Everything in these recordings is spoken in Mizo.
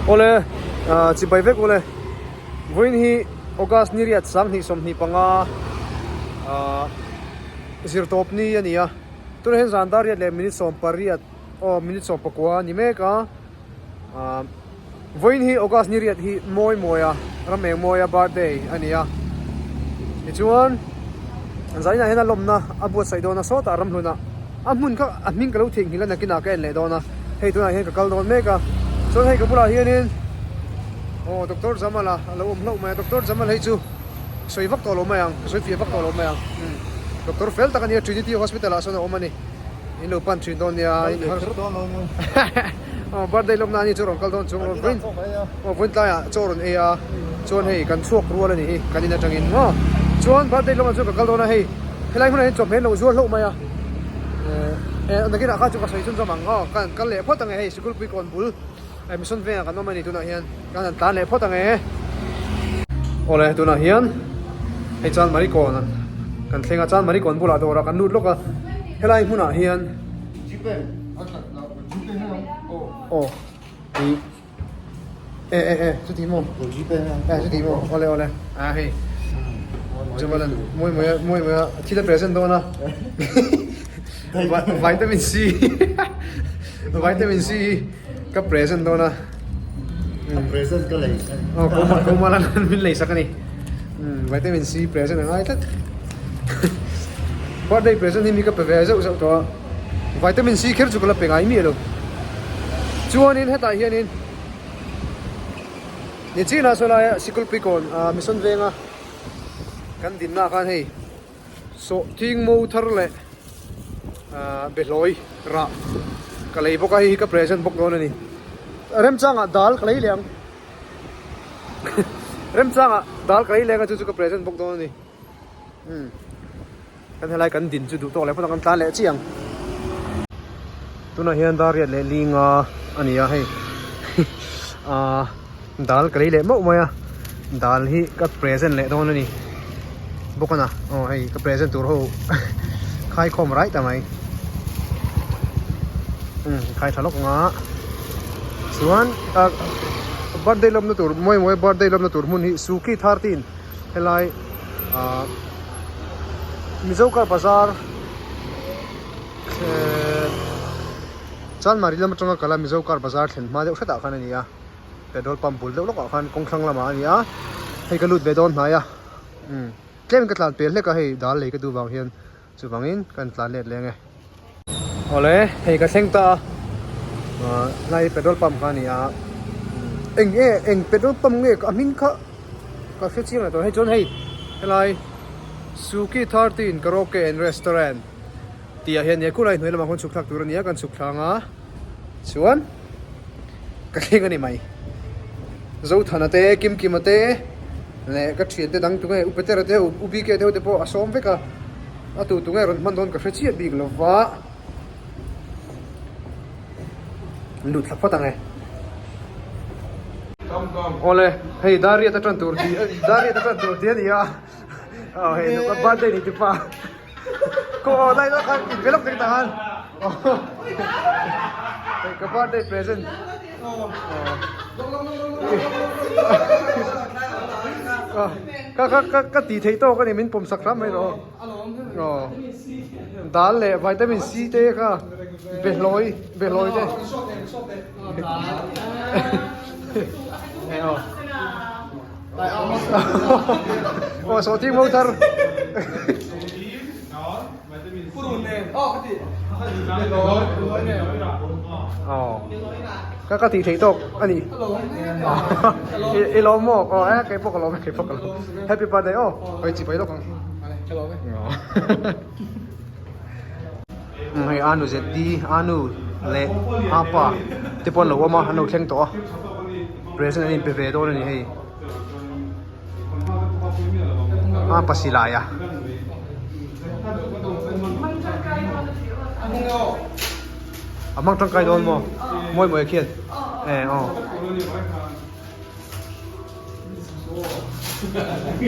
Awle chibai vek ule vawiin hi August ni riat 2025 zirtawp ni a ni a tunah hian zan dar riat leh minute 18 aw minute 19 a ni mek a. Vawiin hi August ni riat hi mawi mawi a, ram eng mawi a birthday a ni a. Tichuan zainah hian a lawmna a buatsaih dawn a sawtah ramhlunah a hmun kha a hming ka lo theihnghilh a nakinah ka en leh dawn a, hei tunah hian ka kal dawn mek a. Chuan hei ka bulah hianin aw Doctor Jamal a lo awm hlauh mai a, Doctor Jamal hei chu sawi vak tawh lo mai ang, sawi fiah vak tawh lo mai ang. Doctor fel tak a ni a, Trinity Hospital ah sawn a awm a ni. In lo pan thin dawn nia. Aw birthday lawmna ani chu rawn kal dawn chung rawn vawiin aw vawiin tlaiah chaw rawn ei a chuan hei kan chhuak rual a nih hi kan in atangin maw chuan birthday lawmna chu ka kal dawn a hei helai hmunah hian chawhmeh an lo zuar hlauh mai a eh nakinah khan chu ka sawi chhunzawm ang aw kan kal leh phawt ang e hei sikul pui kawn bul mission vengah kan awm a ni tunah hian kan han tlan leh phawt ang e awle tunah hian hei chanmari kawn kan thleng a chanmari kawn bulah dawrah kan lut lawk a helai hmunah hian. Aw ih e e e chuti maw e chuti maw awle awle a hei chuan mawi mawi a mawi mawi a thil a present dawn a vitamin C vitamin C hi ka present dawn a present ka lei aw kawma kawma lan min lei sak a ni vitamin C present a ngai tlat birthday present hi mi ka pe ve zeuh zeuh tawh a. Vitamin C kher chu ka la pe ngai miah lo. Chuanin hetah hianin ni chinah saw laia Sikulpui kawn ah Mission venga kan dinna khan hei sawhthing mo thar leh ah behlawi rah ka lei bawk a, hei hi ka present bawk dawn a ni. Remchangah dal ka lei leh ang. Remchangah dal ka lei leh ang a chu chu ka present bawk dawn a ni. Umm. Kan helai kan din chu duh tawk leh phawt a kan tlan leh chiah ang. Tunah hian dar riat leh linga a ni a hei ahh dal ka lei leh mauh mai a dal hi ka present leh dawn a ni bawk a na aw hei ka present tur ho khaikhawm rai ta mai umm khai tha lawk ang a chuan ah birthday lawmna tur mawi mawi birthday lawmna tur hmun hi Suki 13 helai ah Mizo car bazar Chanmari lam atanga kal a Mizo car bazar thlen hma deuh hretah khan a ni a petrol pump bul deuh lawkah khan kawng thlang lamah a ni a hei ka lut ve dawn hnai a umm tlem ka tlan pel hlek a hei dal lei ka duh vang hian chuvangin kan tlan let leng e. Awle hei ka thleng ta a ah hnai petrol pump kha a ni a eng nge eng petrol pump nge a hming kha ka hre chiang lo tawh hei chuan hei helai Suki 13 karaoke and restaurant tih ah hian nia khulai hnuai lamah khawn chhuk thlak tur a ni a kan chhuk thlang a chuan ka thleng a ni mai Zothana te Kimkima te leh ka thiante dang tunge Upetera te Ubike te ho te pawh a sawm vek a. A tu tu nge rawn hman dawn ka hre chiah bik lo va. Lut thla phawt ang e. Awle, hei Dariat a tan tur ti, Dariat a tan tur ti a ni a. Aw hei nupa birthday ni tipa. Ko aw lai lai khan in velawk ding tang an. Hei ka birthday present. Ka ka ka ka tih theih tawk a ni min pawm sak hram mai rawh aw dal leh vitamin C te kha behlawi behlawi te aw aw sawhthing mo thar. Aw ka ka tih theih tawk a ni i lawm maw aw e keipawh ka lawm e keipawh ka lawm happy birthday aw hawi chi pai lawk ang hei anu zd anu leh apa te pawh an lo awm a an lo thleng tawh a present an inpe ve dawn a ni hei. A pasilai a. A hmang tangkai dawn maw? Mawi mawi khian. E aw.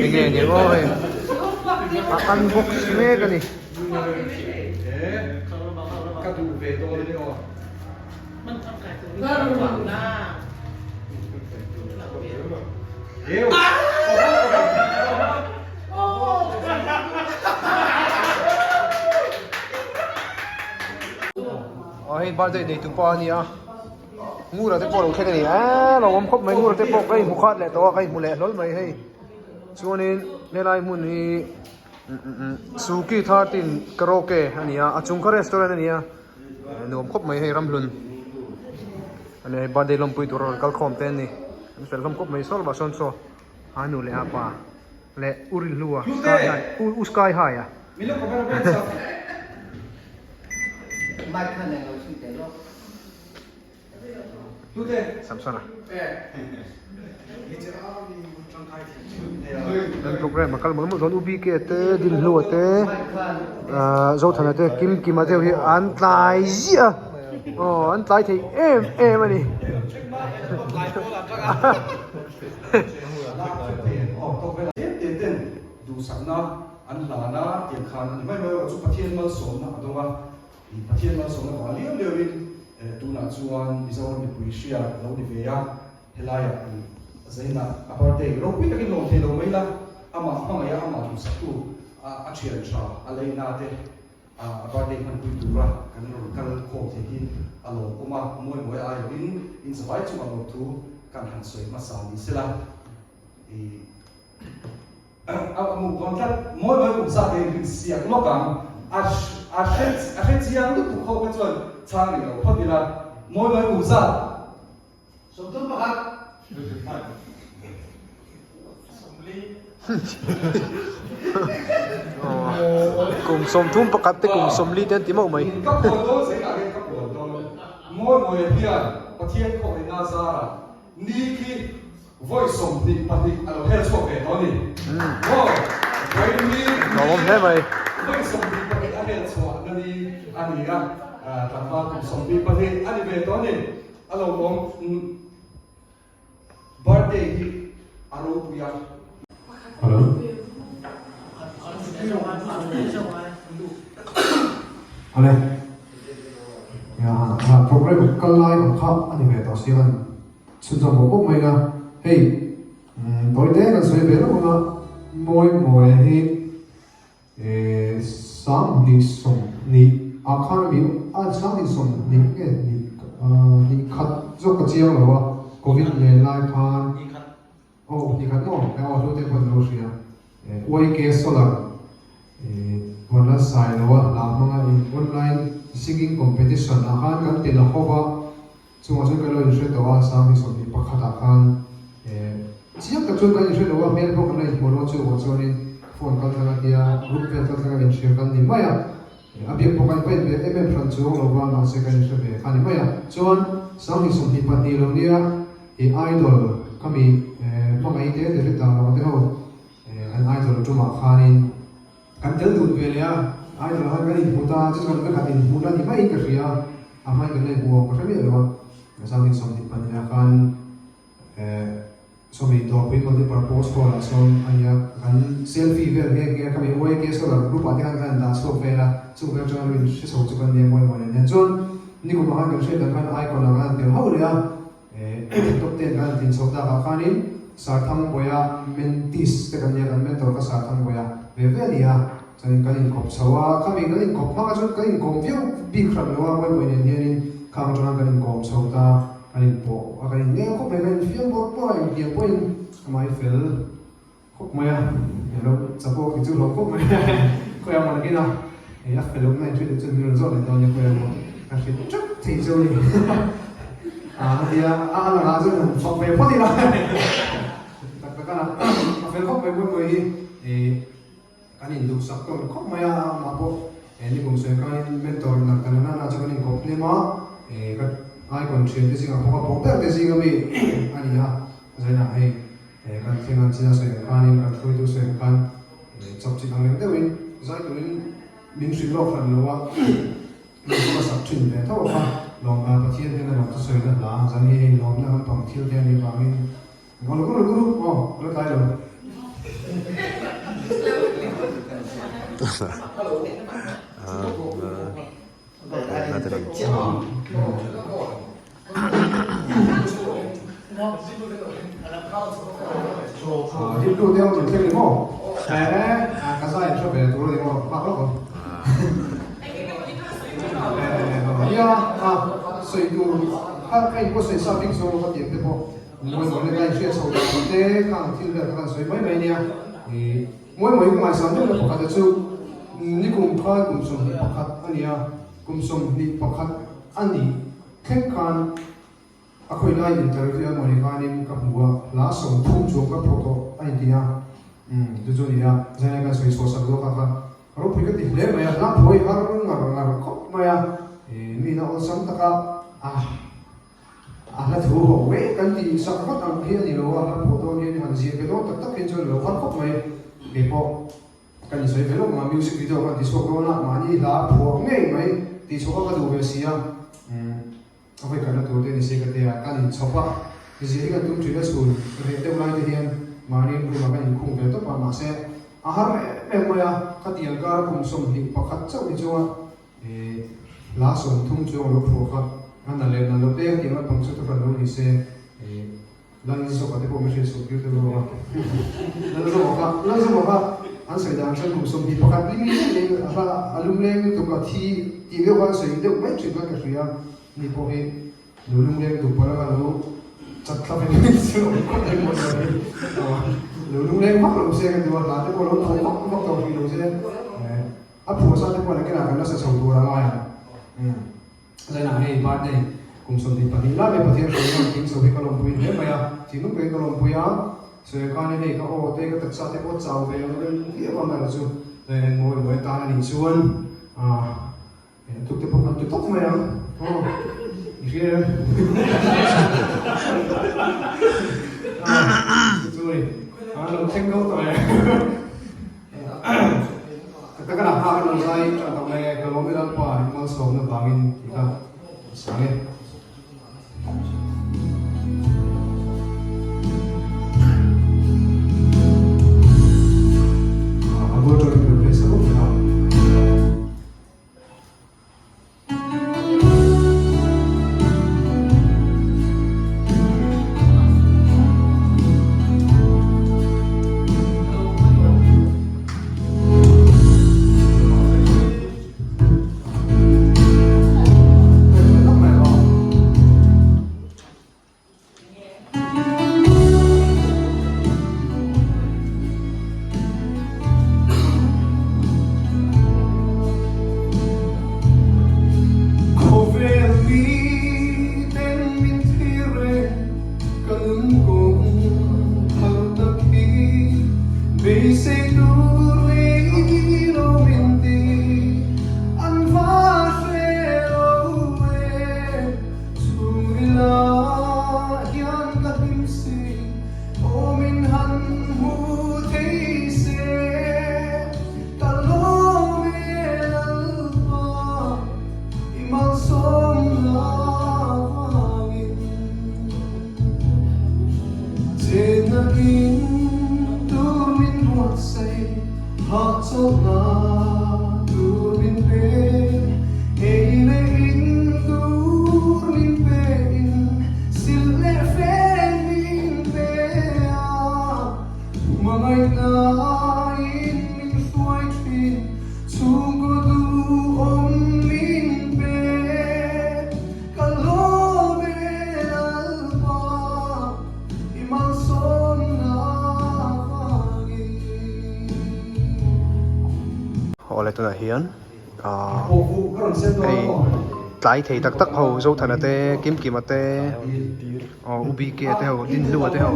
Enge ni maw hei. A unbox mek a ni. Ka duh ve dawn a ni aw. Aw hei birthday nei tu pa a nia Ngura te pawh a lo thleng a ni eee lo awm khawp mai Ngura te pawh ka inhmu khat leh tawh a ka inhmu leh hlawl mai hei chuanin helai hmun hi Suki 13 karaoke a ni a a chung kha restaurant a ni a nuam khawp mai hei ramhlun a ni a hei birthday lawmpui tur a rawn kal khawm te an ni an fel hlawm khawp mai sawl vah sawn saw a nu leh a pa leh u rinhlua sky high u sky high a. Samsona Kan program a kal mawlh mawlh dawn U BK te Dinhlua te ahh Zothana te Kim Kima te ho hi an tlai ziah a aw an tlai thei em em a ni. Pathian malsawmna vang liau liauin tunah chuan Mizoram mipui hria lo ni ve a, helaiah Zaina a birthday ropui takin lawm thei lo mai la, amah hmangaih a, amah duhsaktu a thian tha a leina te a birthday hmanpui tura kan rawn kal khawm thei hi a lawmawm a, mawi mawi aiawhin inzavai chungah lawmthu kan han sawi hmasa ni sela. A muk dawn tlat. Mawi mawi kum zat hi rin siak lawk ang. A a hre a hre chiang lutuk ho kha chuan chhang rih lo phawt ila. Mawi mawi kum zat. 31. Kum 31 te kum 40 te an ti mauh mai. Ka puan dawn zengah hian ka puan dawn. Mawi mawi hian Pathian khawhina zarah ni khi Vawi 22 a lo hel chhuak ve tawh a ni. Maw? Vawi ni Lawmawm hle mai. Vawi 22 a hel chhuah na ni a ni a, tlangval kum 22 a ni ve tawh a ni. A lawmawm birthday hi a ropui a. Hello. Ale. Ya, program kal lai ang kha a ni ve tawh sia kan. Chhunzawm bawk bawk mai a, hei tawi te kan sawi ve lawk ang a, mawi mawi hi 20 sawmhnih ah khan a mi a 20 sawmhnih nge hnih khat zawk ka chiang lo a, covid len lai khan aw hnih khat maw aw hlu te pawh an lo hria YK Solar Vanlal Sailoa hla hmanga in online singing competition ah khan kan tel a hova. Chungah chuan kan lo inhre tawh a, 2021 ah khan chiang tak chuan kan inhre lo a, hmel pawh kan la inhmuh lo a, chuvang chuanin phone kal thlanga tia group vel kal thlanga inhria kan ni mai a, a biak pawh kan va inbe em em hran chuang lo va, mahse kan inhre ve kha ni mai a. Chuan 2022 lo nia i idol khami hmangaih te David Darlawng te ho an idol tumah khanin Kan tel dun ve leh a, idol ah khan kan inhmu ta, chu chuan vekhat inhmuhna ni maiin ka hria, a hmain kan la inhmu ang ka hre miah lo a, 2022 ah khan sawmi dawrpui multipurpose hall ah sawn a nia, kan selfie vel nghe nghe a, khami YK solar group ah te khan kan han dah chhuak vel a, chung vel atanga lo inhre chho chu kan nia mawi mawi nen hian chuan nikum ah khan kan hriat ang khan icon ah khan an tel hauh leh a. Top ten kan han tlinchho tak ah khanin Sarthangbuaia mentees te kan nia, kan mentor kha Sarthangbuaia ve ve a ni a, chuanin kan inkawp chho a, khami kan inkawp hmang ah chuan kan inkawm viau bik hran lo a, Mawimawi nen hianin khang atanga kan inkawm chho ta, kan inpawh a, kan innel khawp mai, kan infiam bawrh bawrh a, inhniam pawhin amah hi fel khawp mai a, ilo chapawk hi chu hlawm khawp mai a, khawi ang nakin a, a fel awmna in hriat chuan min rawn zawt leh dawn nia khawi ang maw ka hrilh teuh thei chu a ni a tia a lakah chuan han fak ve phawt ila tak tak a a fel khawp mai mawi mawi hi kan induhsak tawn khawp mai a amah pawh nikum sawi khanin mentor nak ta nana na chu kan inkawp hnem a ka icon thian te zingah pawh ka pawh ber te zing ami a ni a zainah hei. He kan thleng an china sawi ang khanin kan hruaitu sawi ang khan chawp chilh ang reng deuhin zai turin min hrilh lawk hran lo a, min hma sak thin ve tho a kha lawm Pathian hian a lawm chu sawina hla zan hi hei lawmna lampang thil te a nih vangin Guru guru guru aw ka la tlai lo. Rilru te ho min thleng ni maw? Ka zai hre ve tur a ni maw? Bak lawk ang. Nia, a sawi tur kha ka inpawh sawi sa bik zawk lawk a tiang te pawh mawi mawi leh ka inhriat chho dan ang te khang thil vel kha kan sawi mai mai nia. Mawi mawi ka ngaihsan deuh na pakhat a chu nikum khan kum 21 a ni a, kum 21 a nih thleng khan A khawilai interview a mawni khanin ka hmu a, hla 30 chuang ka phuah tawh a inti a, umm chu chu a ni a, zaina kan sawi chhuah sak zawk a kha ropui ka ti hle mai a, hla phuah hi har ngar ngar khawp mai a, ih mi na awlsam taka a a hla thu ho ngei kan tih sak vat ang hi a ni lo a, hla phuah dawn hian han zir ve dawn tak tak hian chuan a lo har khawp mai, keipawh kan insawi ve lawk ang a, music video kan ti chhuak dawn a, mahni hla phuah ngei mai tih chhuah kha ka duh ve si a, umm. A vawi kalna tur te ni se ka tia, kan inchhawp a, zir hi kan tum thin a chhun reh deuh lai te hian mahni room ah kan inkhung ve tawp a, mahse a har em em mai a, khatiang kar kum 21 chauh ni chunga ih hla 30 chuang a lo phuah kha a na leh na lo te khatiang lampang chu thuhran lo ni se ih Lalzawka te pawh mi hriat chhuah tir deuh rawh a, Lalzawka kha Lalzawka kha an sawi dan chuan kum 21 ling leng leng a hla a lum leng lutuk a thi tih deuh kha an sawi deuh mai thin khan ka hria. Mi pawh hi lo lungleng duh palh anga lo chat thlap in chu awm khawp mai maw ni hi. Lo lungleng vak lo se ka ti a, hla te pawh lo phuah vak vak tawh hrih lo se a phuah sa te pawh nakinah kan la sa chho tur a ngai ang. Zainah hei birthday kum 22 lai mai Pathian hruaina an tling chho hi ka lawmpui hle mai a, thinlung takin ka lawmpui a, Sawiakani hei ka aw te ka taksa te pawh chau ve ang reng viau a amaherawh chu mawi mawi atan a nih chuan Tuk te pawh kan ti tawp mai ang aw i hria em? Chu ni a lo thleng ko tawh e. Ka taka lah hma kan lo zai tan tawh mai e, ka lawm i Lalpa i malsawmna vangin tih kha sang e. A bul tawh i prepare sa bawk mai a. Khawvel miten min thlir reng ka nun kawng thar tak hi beisei tur nei lo min ti an va hre lo e. Chhungrila hian ka hlim si, aw min han hmu thei se, ka lawm e Lalpa, i malsawm la vangin. Chenna in tur min buatsaih, hahchawlhna tur min pe, ei leh in tur min pe in, silh leh fen min pe a, hmangaihnain min hruai thin, chhungkaw duhawm min pe. Ka lawm e Lalpa, i malsawmna vangin. Awle tunah hian ahh hei tlai thei tak tak ho Zothana te Kimkima te aw U BK te ho Dinhlua te ho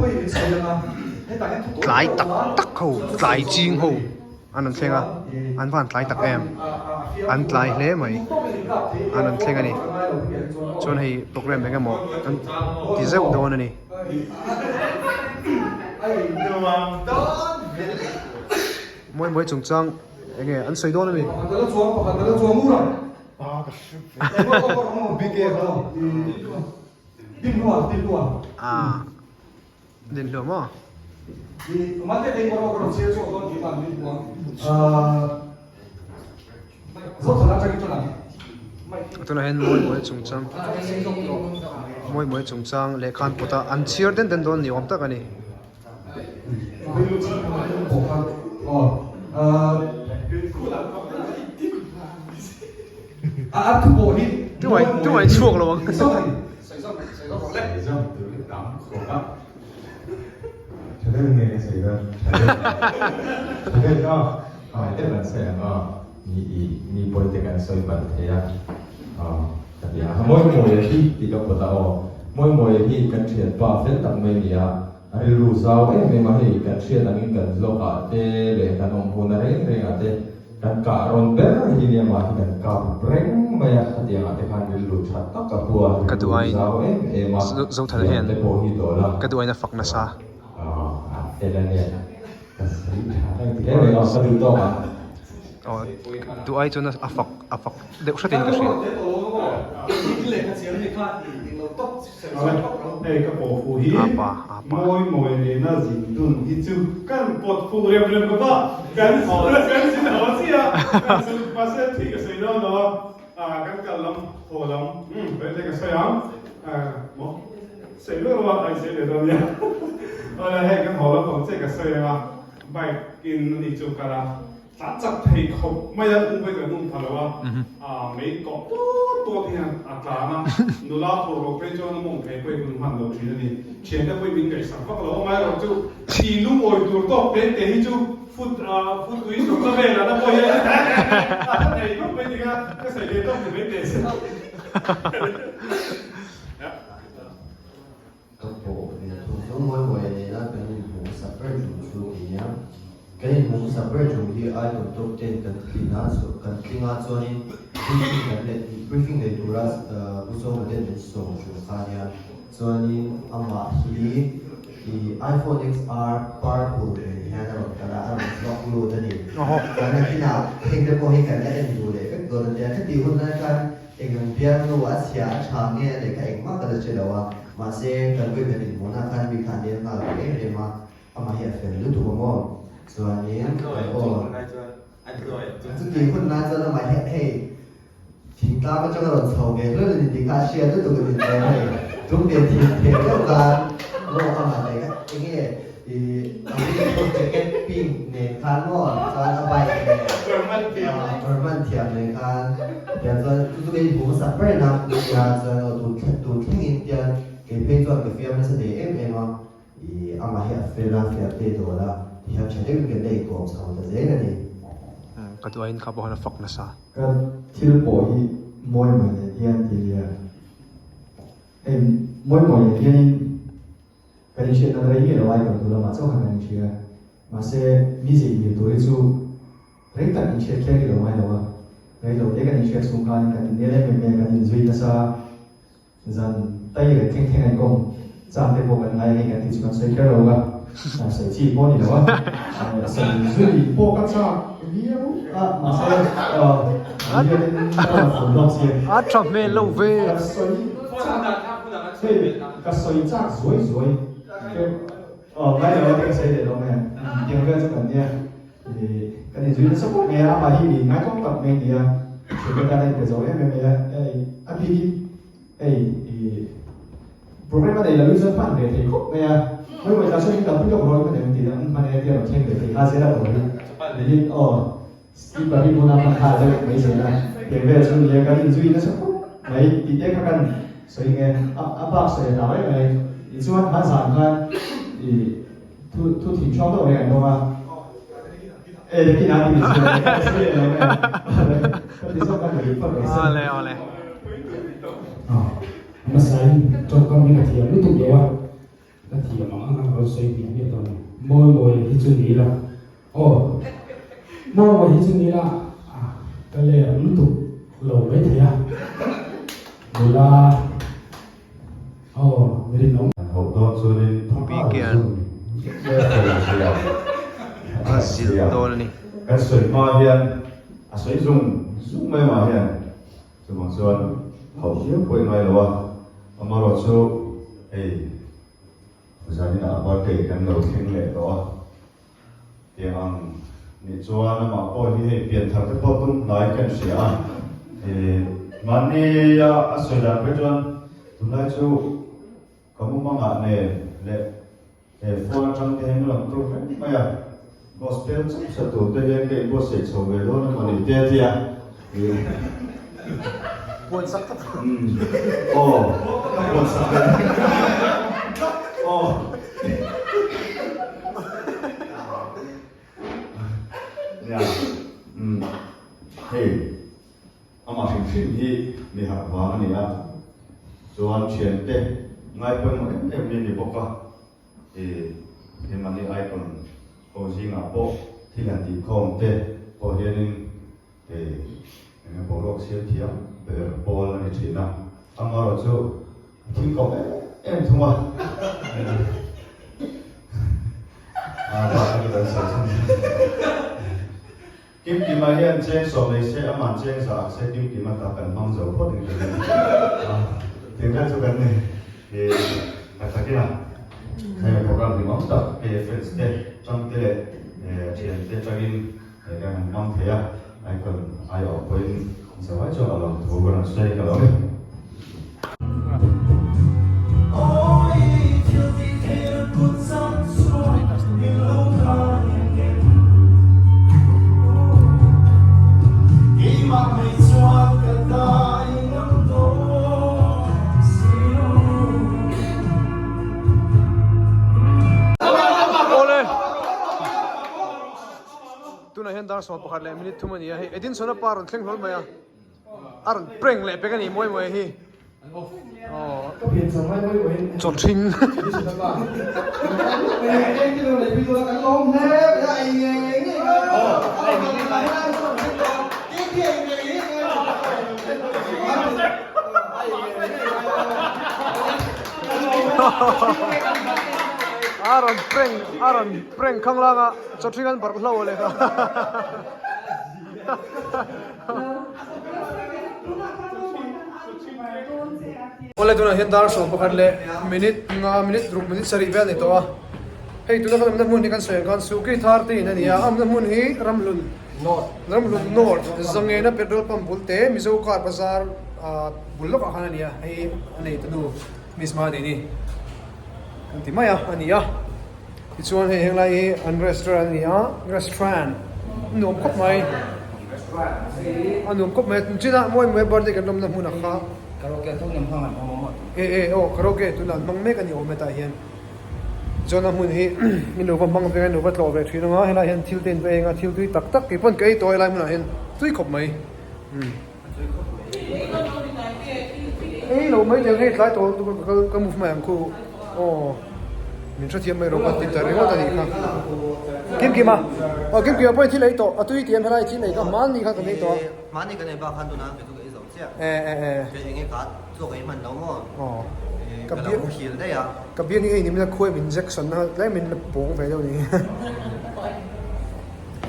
tlai tak tak ho tlai ching ho. An rawn thleng a, an van tlai tak em, an tlai hle mai, an rawn thleng a ni, chuan hei programme eng emaw an ti zeuh dawn a ni. Mawi mawi chungchang eng nge an sawi dawn a mi? Ah. Din hlawm maw? Tunah hian mawi mawi chungchang mawi mawi chungchang lehkha an pawt a an chhiar den den dawn ni awm tak a ni. Tungai tungai chhuak lo ang. Mi i mi pawi te kan sawi palh thei a, ka ti a. Mawimawia hi tih ka pawt a aw. Mawimawia hi kan thianpa fel tak mai a ni a, a rilru zau em em a hei kan hriat angin kan vlog ah te leh kan awm huna reng reng ah te kan kah rawn ber hi nia mah hi kan kap reng mai a, khatiang ah te khan rilru tha tak a pu a, rilru zau em em a, thiam te pawh hi dawl a. Ka duh aiin a fak nasa. A fel a nia. Ka sawi tha em ti em em a, ka duh tawk ang. Aw duh ai chuan a fak a fak deuh hratin ka hria. Hei ka pawh fu hi mawi mawi nena zin dun hi chu kan pawt fu rem rem ka ba kan kan zin haw chiah a kan chu mahse thih ka sawi dawn lo a kan kal lam haw lam vel te ka sawi ang maw. Sawi vek lo a, a insawi leh dawn nia. Awle hei kan haw lampang che ka sawi ang a, bike in ani chu kal a, tlan chak thei khawp mai a, um pawhin kan um tha lo a, ah mei kawh tuat tuat hian a tlan a, nula phur loh phei chuan a mawng thei pawhin hun hman lo thin a ni. Thiante pawhin min ngaihsak vak lo a, amaherawh chu thi lungawi tur tawk te te hi chu foot ah foot ui zawmna velah na pawh hian a tha thei khawp mai tia ka sawi ve tawk ni mai teh se. Ka pawh ve thung chu mawi mawi a nena kan inhmuh hmasa ber tum chu a nia. Kan inhmuh hmasa ber tum hi icon top ten kan tlin a, kan tling a chuanin briefing kan leh briefing nei tura Pu Sawma ten min sawm ṭum kha a nia. Chuanin amah hi ih iPhone XR purple nen hian a rawn kal a, a rawn vlog lut a ni. Chuan a kinah heng te pawh hi kan la en duh leh vek dawn a tia. Khatih hun lai khan Eng bialnu a chhia a tha nge a lehkha engmah ka la hre lo a, mahse kan vawi khat inhmuhna khan mi kha a nel nghal ve em em a, amah hi a fel lutuk a maw? Chuanin aw chutih hun lai chuan amah hi hei thingtlang atanga rawn chho ve hlawlh a ni tih kha a hriat lutuk a ni chuan hei tum ve thil theh deuh khan maw amah lehkha enge Ih a ring pawh jacket pink nen khan maw chuan a bike nen Burman thiam nen khan tiang chuan chu chu kei hmu hmasa ber in a nia chuan aw tun thleng tun thleng in tiang kei phei chuan ka fiam nasa thei em em a ih amah hi a fel a fiam te dawl a tihian tha deuhin kan la inkawm chho ta zel a ni. Ka duh aiin kha pawh khan a fak nasa. Ka thil pawh hi mawi mawi nen hian ti nia. Hei mawi mawi nen hianin Kan inhriatna rei nge lo ai kan tu lamah chauh khan kan inhria. Mahse, mi zir mil tur hi chu rei tak inhriat kher hi lo ngai lo a. Rei lo te kan inhriat chhung khanin kan innel em em mai a, kan inzui nasa zan tai reng thleng thleng a inkawm chang te pawh kan ngai ang e kan tih chu kan sawi kher lo a, sawi chi pawh a ni lo a. Sawi zui pawh ka chak viau a, mahse, hianin ka rawn fun lawk si a. A tha hmel lo ve. Ka sawi chak. Hei ka sawi chak zuai zuai deuh aw ngai lo a te ka sawi leh lo mai ang tiang vel chu kan nia ih kan inzui nasa khawp mai a amah hi mi ngaitawm tak mai a ni a thiante tan a inpe zo em em mai a hei a bik in hei ih program a nei lo hi chuan hman ve thei khawp mai a mawi mawi tah sawn in kalpui lawk rawh in hman em tih ang hman e tia rawn thleng ve thei kha zel a tawh hi niin aw Slipper hi hmun a hman nghal deuh mai zel a, tiang vel chu nia kan inzui nasa khawp mai tih te kha kan sawi nge a bak sawi a hlau em mai tichuan hma zan khan ih thu thu thin ṭhawng deuh mai kan bawm a e lekin a ti ni chu ka sawi leh lo mai a ka ti zawk a ka dik phawt mai se. Awle awle. Hmasain tawngkam hi ka thiam lutuk lo a. Ka thiam ang ang a rawn sawi hmiah hmiah dawn a ni. Mawi mawi hi chu ni ila aw mawi mawi hi chu ni ila ka ler lutuk lo mai thei a nula aw mi rinawm. An hauh dawn chuanin Bikian a zilh dawn a ni. Kan sawi hma hian a sawi zung zung mai mah hian Chuvang chuan hauh viau pawh i ngai lo a, amaherawh chu hei zaninah a birthday kan lo thleng leh tawh a, tiang ang nih chuan amah pawh hi hei pianthar te pawh tum hnai kan hria a, ih. Mahni a a sawi dan phei chuan tunlai chu ka mumangah nen leh he phone atang te hian rawn tur reng mai a, gospel chauh sa tur te hian ka inbuatsaih chho ve dawn emaw ni te a ti a. Puan sak tak. Aw, ka puan sak ve. Aw. Nia, umm, hei amah hrim hrim hi mi harh vang a ni a, chuan thiante ngai pawimawh em em ni a ni bawk a, ih he mahni icon ho zingah pawh thil han tihkhawm te pawh hianin ih eng boruak siam thiam ber pawl a ni thin a, amaherawhchu a thil kawp em em thung a. Kimkima hian cheng sawm nei se aman cheng za ah se Kimkima ta kan hmang zo phawt in ka ring a, tingkhat chu kan ni i tak takin a hei program hlimawm tak hei fans te tang te leh thian te tangin kan han hmang thei a, icon aiawh pawhin zawai chuan a lawmthu ka rawn sawi ka lo ni. Tunah hian dar 11 leh minute thum a ni a, hei Edinson-a pa rawn thleng hlawl mai a. A rawn prank leh pek a ni mawi mawi hi. Chaw ṭhing. A rawn prank a rawn prank khanglang a chaw ṭhing an barh hlo leh kha. Awle tunah hian dar 11 leh minute nga minute ruk minute sarih vel a ni tawh a, hei tuna kan awmna hmun hi kan sawi ang khan Suki thar te in a ni a, a awmna hmun hi Ramhlun Ramhlun North Zangena petrol pump bul te Mizo car bazar ah bul lawkah khan a ni a, hei a nei tunu Miss Madini kan ti mai a a ni a. Tichuan hei henglai hi an restaurant a ni a, restaurant a nuam khawp mai, a nuam khawp mai chinah mawi mawi birthday kan lawmna hmunah kha Karaoke tun an hmang an awm awm a. E e aw karaoke tunah an hmang mek a ni awm e tah hian chuan a hmun hi min lo va hmang vek a in lo va tlawh ve thin ang a helaiah hian thil te in va eng a thil tui tak tak keipawn ka ei tawh a helai hmunah hian tui khawp mai umm. Ei lo mai leh hei tlai tawh ka kal ka move mai ang khu aw min hrethiam mai rawh ka ti ta ringawt a nih kha Kim Kima aw Kim Kima pawhin thil ei tawh a tui tih em helai thil ei kha hmanni kha kan ei tawh a Hmanni kan ei bak khan tunah kei chu ka ei zo chiah e e e kei enge ka chaw ka ei hman lo maw aw ka lo muhil daih a ka biak hi hei ni min a khuai injection na tlem in la pawng ve deuh a ni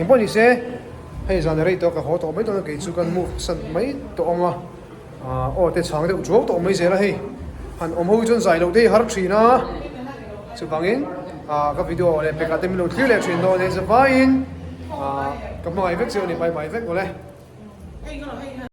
engpawh ni se. Hei zan rei tawh ka haw tawh mai dawn a kei chu kan move san mai tawh ang a aw te chhang deuh chuau tawh mai zel a hei han awm ho hi chuan zai loh te hi har thin a chuvangin ah ka video leh pekah te min lo thlir leh thin dawn a ni zavaiin ah ka hmangaih vek che a ni bye bye vek awle.